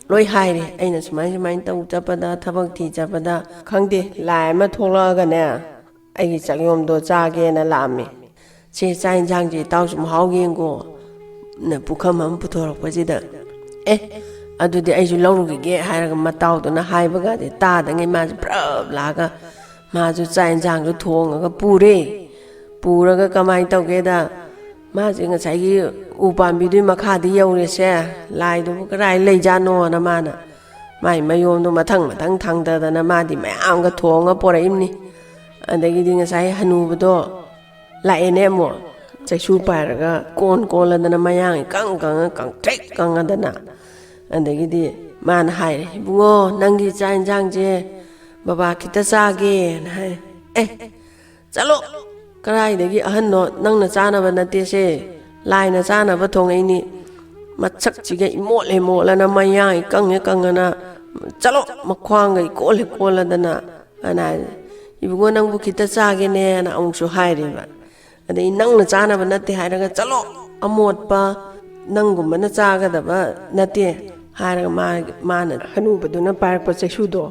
ꯂꯣꯏ ꯍꯥꯏꯔꯦ, "ꯑꯩꯅ ꯁꯨꯃꯥꯏ ꯁꯨꯃꯥꯏꯅ ꯇꯧ ꯆꯠꯄꯗ, ꯊꯕꯛ ꯊꯤ ꯆꯠꯄꯗ, ꯈꯪꯗꯦ, ꯂꯥꯏ ꯑꯃ ꯊꯣꯛꯂꯛꯑꯒꯅꯦ, ꯑꯩꯒꯤ ꯆꯥꯛꯌꯣꯝꯗꯣ ꯆꯥꯒꯦꯅ ꯂꯥꯛꯑꯝꯃꯤ꯫ ꯁꯦ, ꯆꯥꯛ ꯌꯦꯟꯁꯥꯡꯁꯦ ꯏꯇꯥꯎꯁꯨ ꯃꯍꯥꯎ ꯌꯦꯡꯒꯣ" ꯅ ꯄꯨꯈꯝ ꯑꯃ ꯄꯨꯊꯣꯔꯛꯄꯁꯤꯗ, "ꯑꯦ, ꯑꯗꯨꯗꯤ ꯑꯩꯁꯨ ꯂꯧꯔꯨꯈꯤꯒꯦ" ꯍꯥꯏꯔꯒ ꯃꯇꯥꯎꯗꯨꯅ ꯍꯥꯏꯕꯒꯗꯤ ꯇꯥꯗꯉꯩ ꯃꯥꯁꯦ ꯄ꯭ꯔꯞ ꯂꯥꯛꯑꯒ ꯃꯥꯁꯨ ꯆꯥꯛ ꯌꯦꯟꯁꯥꯡꯗꯣ ꯊꯣꯡꯉꯒ ꯄꯨꯔꯦ꯫ ꯄꯨꯔꯒ ꯀꯃꯥꯏꯅ ꯇꯧꯒꯦꯗ, ꯃꯥꯁꯦ ꯉꯁꯥꯏꯒꯤ ꯎ ꯄꯥꯝꯕꯤꯗꯨꯒꯤ ꯃꯈꯥꯗ ꯌꯧꯔꯦꯁꯦ, ꯂꯥꯏꯗꯨꯕꯨ ꯀꯗꯥꯏ ꯂꯩꯖꯥꯠꯅꯣꯅ ꯃꯥꯅ ꯃꯥꯏ ꯃꯌꯣꯝꯗꯣ ꯃꯊꯪ ꯃꯊꯪ ꯊꯥꯡꯗꯗꯅ ꯃꯥꯗꯤ ꯃꯌꯥꯝꯒ ꯊꯣꯡꯉ ꯄꯣꯔꯛꯏꯝꯅꯤ꯫ ꯑꯗꯒꯤꯗꯤ ꯉꯁꯥꯏ ꯍꯅꯨꯕꯗꯣ ꯂꯥꯛꯑꯦꯅꯦ ꯑꯃꯨꯛ, ꯆꯩꯁꯨ ꯄꯥꯏꯔꯒ ꯀꯣꯟ ꯀꯣꯜꯂꯗꯅ ꯃꯌꯥꯡ ꯏꯀꯪ ꯀꯪꯉ ꯀꯪꯇ꯭ꯔꯤꯛ ꯀꯪꯉꯗꯅ꯫ ꯑꯗꯒꯤꯗꯤ ꯃꯥꯅ ꯍꯥꯏꯔꯦ, "ꯏꯕꯨꯡꯉꯣ, ꯅꯪꯒꯤ ꯆꯥꯛ ꯌꯦꯟꯁꯥꯡꯁꯦ ꯕꯕꯥ ꯈꯤꯇ ꯆꯥꯒꯦꯅ" ꯍꯥꯏ꯫ "ꯑꯦ, ꯆꯠꯂꯣ, ꯀꯗꯥꯏꯗꯒꯤ ꯑꯍꯟꯅꯣ? ꯅꯪꯅ ꯆꯥꯅꯕ ꯅꯠꯇꯦꯁꯦ, ꯂꯥꯏꯅ ꯆꯥꯅꯕ ꯊꯣꯡꯉꯛꯏꯅꯤ꯫ ꯃꯁꯛꯁꯤꯒ ꯏꯃꯣꯠ ꯍꯦꯃꯣꯠꯂꯅ ꯃꯌꯥ ꯏꯀꯪ ꯍꯦꯛ ꯀꯪꯉꯅ, ꯆꯠꯂꯣ, ꯃꯈ꯭ꯋꯥꯡꯒ ꯏꯀꯣꯜ ꯍꯦꯛ ꯀꯣꯜꯂꯗꯅ" ꯑꯅ ꯍꯥꯏ꯫ "ꯏꯕꯨꯡꯉꯣ, ꯅꯪꯕꯨ ꯈꯤꯇ ꯆꯥꯒꯦꯅꯦꯅ" ꯑꯃꯨꯛꯁꯨ ꯍꯥꯏꯔꯦꯕ꯫ ꯑꯗꯩ ꯅꯪꯅ ꯆꯥꯅꯕ ꯅꯠꯇꯦ ꯍꯥꯏꯔꯒ, "ꯆꯠꯂꯣ, ꯑꯃꯣꯠꯄ, ꯅꯪꯒꯨꯝꯕꯅ ꯆꯥꯒꯗꯕ ꯅꯠꯇꯦ" ꯍꯥꯏꯔꯒ ꯃꯥ-, ꯃꯥꯅ ꯍꯅꯨꯕꯗꯨꯅ ꯄꯥꯏꯔꯛꯄ ꯆꯩꯁꯨꯗꯣ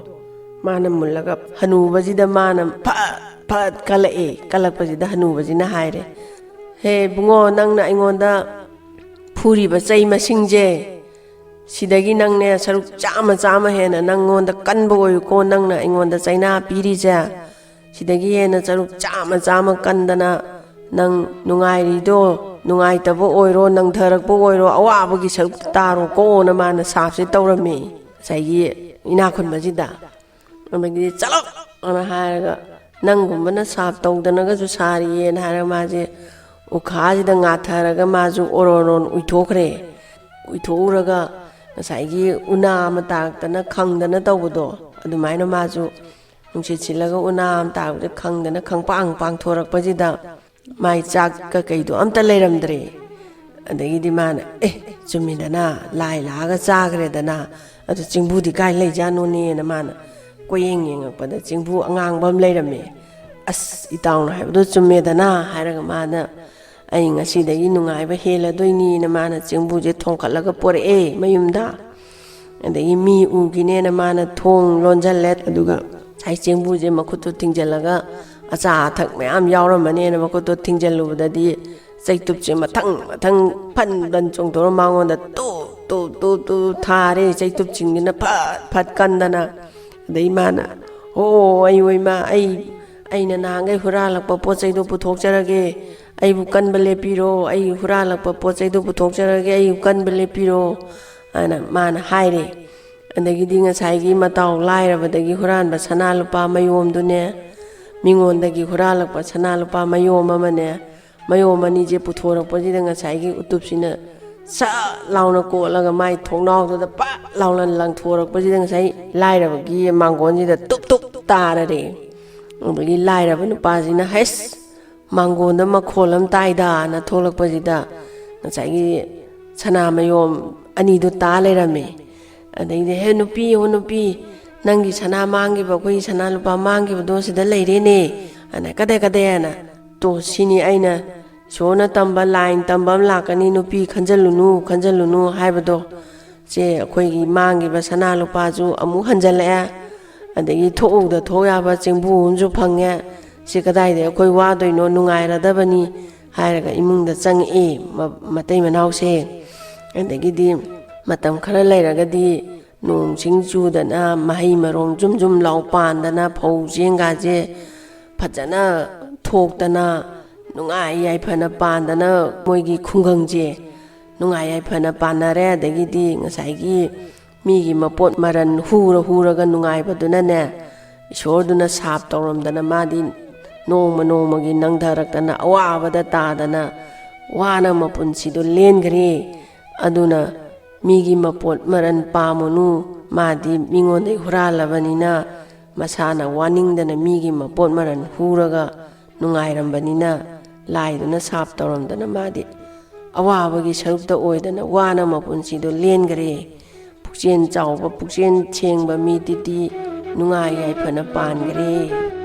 ꯃꯥꯅ ꯃꯨꯜꯂꯒ ꯍꯅꯨꯕꯁꯤꯗ ꯃꯥꯅ ꯐꯠ ꯐꯠ ꯀꯜꯂꯛꯑꯦ꯫ ꯀꯜꯂꯛꯄꯁꯤꯗ ꯍꯅꯨꯕꯁꯤꯅ ꯍꯥꯏꯔꯦ, "ꯍꯦ ꯏꯕꯨꯡꯉꯣ, ꯅꯪꯅ ꯑꯩꯉꯣꯟꯗ ꯐꯨꯔꯤꯕ ꯆꯩ ꯃꯁꯤꯡꯁꯦ, ꯁꯤꯗꯒꯤ ꯅꯪꯅꯦ ꯁꯔꯨꯛ ꯆꯥꯝꯃ ꯆꯥꯝꯃ ꯍꯦꯟꯅ ꯅꯪꯉꯣꯟꯗ ꯀꯟꯕ ꯑꯣꯏꯌꯨꯀꯣ, ꯅꯪꯅ ꯑꯩꯉꯣꯟꯗ ꯆꯩꯅꯥ ꯄꯤꯔꯤꯁꯦ꯫ ꯁꯤꯗꯒꯤ ꯍꯦꯟꯅ ꯁꯔꯨꯛ ꯆꯥꯝꯃ ꯆꯥꯝꯃ ꯀꯟꯗꯅ ꯅꯪ ꯅꯨꯡꯉꯥꯏꯔꯤꯗꯣ, ꯅꯨꯡꯉꯥꯏꯇꯕ ꯑꯣꯏꯔꯣ, ꯅꯪꯊꯔꯛꯄ ꯑꯣꯏꯔꯣ, ꯑꯋꯥꯕꯒꯤ ꯁꯔꯨꯛꯇ ꯇꯥꯔꯣꯀꯣꯅ" ꯃꯥꯅ ꯁꯥꯞꯁꯦ ꯇꯧꯔꯝꯃꯤ ꯉꯁꯥꯏꯒꯤ ꯏꯅꯥꯛ ꯈꯨꯟꯕꯁꯤꯗ꯫ ꯑꯗꯒꯤꯗꯤ, "ꯆꯠꯂꯣ!" ꯑꯅ ꯍꯥꯏꯔꯒ, "ꯅꯪꯒꯨꯝꯕꯅ ꯁꯥꯞ ꯇꯧꯗꯅꯒꯁꯨ ꯁꯥꯔꯤꯌꯦꯅ" ꯍꯥꯏꯔꯒ ꯃꯥꯁꯦ ꯎꯈꯥꯁꯤꯗ ꯉꯥꯊꯔꯒ ꯃꯥꯁꯨ ꯑꯣꯔꯣꯔꯣꯟ ꯎꯏꯊꯣꯛꯈ꯭ꯔꯦ꯫ ꯎꯏꯊꯣꯛꯎꯔꯒ ꯉꯁꯥꯏꯒꯤ ꯎꯅꯥ ꯑꯃ ꯇꯥꯔꯛꯇꯅ ꯈꯪꯗꯅ ꯇꯧꯕꯗꯣ, ꯑꯗꯨꯃꯥꯏꯅ ꯃꯥꯁꯨ ꯅꯨꯡꯁꯤꯠ ꯁꯤꯠꯂꯒ ꯎꯅꯥ ꯑꯃ ꯇꯥꯔꯛꯄꯁꯦ ꯈꯪꯗꯅ ꯈꯪꯄꯥꯡ ꯄꯥꯡꯊꯣꯔꯛꯄꯁꯤꯗ ꯃꯥꯏ ꯆꯥꯛ ꯀꯀꯩꯗꯣ ꯑꯝꯇ ꯂꯩꯔꯝꯗ꯭ꯔꯦ꯫ ꯑꯗꯒꯤꯗꯤ ꯃꯥꯅ, "ꯑꯦ, ꯆꯨꯝꯃꯤꯗꯅ, ꯂꯥꯏ ꯂꯥꯛꯑꯒ ꯆꯥꯈ꯭ꯔꯦꯗꯅ, ꯑꯗꯨ ꯆꯦꯡꯕꯨꯗꯤ ꯀꯥꯏ ꯂꯩꯖꯥꯠꯅꯣꯅꯦꯅ" ꯃꯥꯅ ꯀꯣꯏꯌꯦꯡ ꯌꯦꯡꯉꯛꯄꯗ ꯆꯦꯡꯕꯨ ꯑꯉꯥꯡꯕ ꯑꯃ ꯂꯩꯔꯝꯃꯦ꯫ "ꯑꯁ, ꯏꯇꯥꯎꯅ ꯍꯥꯏꯕꯗꯣ ꯆꯨꯝꯃꯦꯗꯅ" ꯍꯥꯏꯔꯒ ꯃꯥꯅ, "ꯑꯩ ꯉꯁꯤꯗꯒꯤ ꯅꯨꯡꯉꯥꯏꯕ ꯍꯦꯜꯂꯗꯣꯏꯅꯤꯅ" ꯃꯥꯅ ꯆꯦꯡꯕꯨꯁꯦ ꯊꯣꯡꯀꯠꯂꯒ ꯄꯣꯔꯛꯑꯦ ꯃꯌꯨꯝꯗ꯫ ꯑꯗꯒꯤ ꯃꯤ ꯎꯈꯤꯅꯦꯅ ꯃꯥꯅ ꯊꯣꯡ ꯂꯣꯟꯁꯤꯜꯂꯦ꯫ ꯑꯗꯨꯒ ꯉꯁꯥꯏ ꯆꯦꯡꯕꯨꯁꯦ ꯃꯈꯨꯠꯇꯣ ꯊꯤꯡꯖꯤꯜꯂꯒ, ꯑꯆꯥ ꯑꯊꯛ ꯃꯌꯥꯝ ꯌꯥꯎꯔꯝꯃꯅꯦꯅ ꯃꯈꯨꯠꯇꯣ ꯊꯤꯡꯖꯤꯜꯂꯨꯕꯗꯗꯤ ꯆꯩꯇꯨꯞꯁꯦ ꯃꯊꯪ ꯃꯊꯪ ꯐꯟ ꯐꯟ ꯆꯣꯡꯊꯣꯔ ꯃꯉꯣꯟꯗ ꯇꯨ ꯇꯨ ꯇꯨ ꯇꯨ ꯊꯥꯔꯦ꯫ ꯆꯩꯇꯨꯞꯁꯤꯡꯁꯤꯅ ꯐꯠ ꯐꯠ ꯀꯟꯗꯅ꯫ ꯑꯗꯩ ꯃꯥꯅ, "ꯍꯣ, ꯑꯩ ꯑꯣꯏꯃ, ꯑꯩ, ꯑꯩꯅ ꯅꯍꯥꯟꯈꯩ ꯍꯨꯔꯥꯜꯂꯛꯄ ꯄꯣꯠ ꯆꯩꯗꯣ ꯄꯨꯊꯣꯛꯆꯔꯒꯦ, ꯑꯩꯕꯨ ꯀꯟꯕ ꯂꯦꯞꯄꯤꯔꯣ, ꯑꯩ ꯍꯨꯔꯥꯜꯂꯛꯄ ꯄꯣꯠ ꯆꯩꯗꯣ ꯄꯨꯊꯣꯛꯆꯔꯒꯦ, ꯑꯩꯕꯨ ꯀꯟꯕ ꯂꯦꯞꯄꯤꯔꯣ" ꯍꯥꯏꯅ ꯃꯥꯅ ꯍꯥꯏꯔꯦ꯫ ꯑꯗꯒꯤꯗꯤ ꯉꯁꯥꯏꯒꯤ ꯃꯇꯥꯎ ꯂꯥꯏꯔꯕꯗꯒꯤ ꯍꯨꯔꯥꯟꯕ ꯁꯅꯥ ꯂꯨꯄꯥ ꯃꯌꯣꯝꯗꯨꯅꯦ, ꯃꯤꯉꯣꯟꯗꯒꯤ ꯍꯨꯔꯥꯜꯂꯛꯄ ꯁꯅꯥ ꯂꯨꯄꯥ ꯃꯌꯣꯝ ꯑꯃꯅꯦ, ꯃꯌꯣꯝ ꯑꯅꯤꯁꯦ ꯄꯨꯊꯣꯔꯛꯄꯁꯤꯗ ꯉꯁꯥꯏꯒꯤ ꯎꯇꯨꯞꯁꯤꯅ ꯁꯠ ꯂꯥꯎꯅ ꯀꯣꯠꯂꯒ ꯃꯥꯏ ꯊꯣꯡꯅꯥꯎꯗꯨꯗ ꯄꯠ ꯂꯥꯎꯅ ꯂꯪꯊꯣꯔꯛꯄꯁꯤꯗ ꯉꯁꯥꯏ ꯂꯥꯏꯔꯕꯒꯤ ꯃꯥꯡꯒꯣꯟꯁꯤꯗ ꯇꯨꯞ ꯇꯨꯞ ꯇꯥꯔꯔꯦ꯫ ꯑꯗꯒꯤ ꯂꯥꯏꯔꯕ ꯅꯨꯄꯥꯁꯤꯅ, "ꯍꯩꯁ, ꯃꯥꯡꯒꯣꯟꯗ ꯃꯈꯣꯜ ꯑꯃ ꯇꯥꯏꯗꯅ" ꯊꯣꯛꯂꯛꯄꯁꯤꯗ ꯉꯁꯥꯏꯒꯤ ꯁꯅꯥ ꯃꯌꯣꯝ ꯑꯅꯤꯗꯨ ꯇꯥ ꯂꯩꯔꯝꯃꯦ꯫ ꯑꯗꯩꯗꯤ, "ꯍꯦ ꯅꯨꯄꯤ, ꯍꯣ ꯅꯨꯄꯤ, ꯅꯪꯒꯤ ꯁꯅꯥ ꯃꯥꯡꯈꯤꯕ, ꯑꯩꯈꯣꯏꯒꯤ ꯁꯅꯥ ꯂꯨꯄꯥ ꯃꯥꯡꯈꯤꯕꯗꯣ ꯁꯤꯗ ꯂꯩꯔꯦꯅꯦ" ꯍꯥꯏꯅ, "ꯀꯗꯥꯏ, ꯀꯗꯥꯏ?" ꯍꯥꯏꯅ ꯇꯣ, ꯁꯤꯅꯤ ꯑꯩꯅ ꯏꯁꯣꯔꯅ ꯇꯝꯕ ꯂꯥꯏꯟ ꯇꯝꯕ ꯑꯃ ꯂꯥꯛꯀꯅꯤ, ꯅꯨꯄꯤ ꯈꯟꯖꯜꯂꯨꯅꯨ, ꯈꯟꯖꯜꯂꯨꯅꯨ ꯍꯥꯏꯕꯗꯣ꯫ ꯁꯦ, ꯑꯩꯈꯣꯏꯒꯤ ꯃꯥꯡꯈꯤꯕ ꯁꯅꯥ ꯂꯨꯄꯥꯁꯨ ꯑꯃꯨꯛ ꯍꯟꯖꯜꯂꯛꯑꯦ, ꯑꯗꯒꯤ ꯊꯣꯛꯎꯗ ꯊꯣꯛ ꯌꯥꯕ ꯆꯦꯡꯕꯨ ꯑꯃꯁꯨ ꯐꯪꯉꯦ꯫ ꯁꯤ ꯀꯗꯥꯏꯗ ꯑꯩꯈꯣꯏ ꯋꯥꯗꯣꯏꯅꯣ, ꯅꯨꯡꯉꯥꯏꯔꯗꯕꯅꯤ ꯍꯥꯏꯔꯒ ꯏꯃꯨꯡꯗ ꯆꯪꯉꯛꯑꯦ ꯃ-, ꯃꯇꯩ ꯃꯅꯥꯎꯁꯦ꯫ ꯑꯗꯒꯤꯗꯤ ꯃꯇꯝ ꯈꯔ ꯂꯩꯔꯒꯗꯤ ꯅꯣꯡ ꯁꯤꯡ ꯆꯨꯗꯅ, ꯃꯍꯩ ꯃꯔꯣꯡ ꯖꯨꯝ ꯖꯨꯝ ꯂꯥꯎ ꯄꯥꯟꯗꯅ, ꯐꯧ ꯆꯦꯡꯒꯥꯁꯦ ꯐꯖꯅ ꯊꯣꯛꯇꯅ, ꯅꯨꯡꯉꯥꯏ ꯌꯥꯏꯐꯅ ꯄꯥꯟꯗꯅ, ꯃꯣꯏꯒꯤ ꯈꯨꯡꯒꯪꯁꯦ ꯅꯨꯡꯉꯥꯏ ꯌꯥꯏꯐꯅ ꯄꯥꯟꯅꯔꯦ꯫ ꯑꯗꯒꯤꯗꯤ ꯉꯁꯥꯏꯒꯤ ꯃꯤꯒꯤ ꯃꯄꯣꯠ ꯃꯔꯟ ꯍꯨꯔ ꯍꯨꯔꯒ ꯅꯨꯡꯉꯥꯏꯕꯗꯨꯅꯅꯦ, ꯏꯁꯣꯔꯗꯨꯅ ꯁꯥꯞ ꯇꯧꯔꯝꯗꯅ ꯃꯥꯗꯤ ꯅꯣꯡꯃ ꯅꯣꯡꯃꯒꯤ ꯅꯪꯊꯔꯛꯇꯅ, ꯑꯋꯥꯕꯗ ꯇꯥꯗꯅ, ꯋꯥꯅ ꯃꯄꯨꯟꯁꯤꯗꯣ ꯂꯦꯟꯈ꯭ꯔꯦ꯫ ꯑꯗꯨꯅ ꯃꯤꯒꯤ ꯃꯄꯣꯠ ꯃꯔꯟ ꯄꯥꯝꯃꯨꯅꯨ, ꯃꯥꯗꯤ ꯃꯤꯉꯣꯟꯗꯒꯤ ꯍꯨꯔꯥꯜꯂꯕꯅꯤꯅ, ꯃꯁꯥꯅ ꯋꯥꯅꯤꯡꯗꯅ ꯃꯤꯒꯤ ꯃꯄꯣꯠ ꯃꯔꯟ ꯍꯨꯔꯒ ꯅꯨꯡꯉꯥꯏꯔꯝꯕꯅꯤꯅ, ꯂꯥꯏꯗꯨꯅ ꯁꯥꯞ ꯇꯧꯔꯝꯗꯅ ꯃꯥꯗꯤ ꯑꯋꯥꯕꯒꯤ ꯁꯔꯨꯛꯇ ꯑꯣꯏꯗꯅ ꯋꯥꯅ ꯃꯄꯨꯟꯁꯤꯗꯣ ꯂꯦꯟꯈ꯭ꯔꯦ꯫ ꯄꯨꯛꯆꯦꯜ ꯆꯥꯎꯕ, ꯄꯨꯛꯆꯦꯜ ꯁꯦꯡꯕ ꯃꯤꯗꯨꯗꯤ ꯅꯨꯡꯉꯥꯏ ꯌꯥꯏꯐꯅ ꯄꯥꯟꯈ꯭ꯔꯦ꯫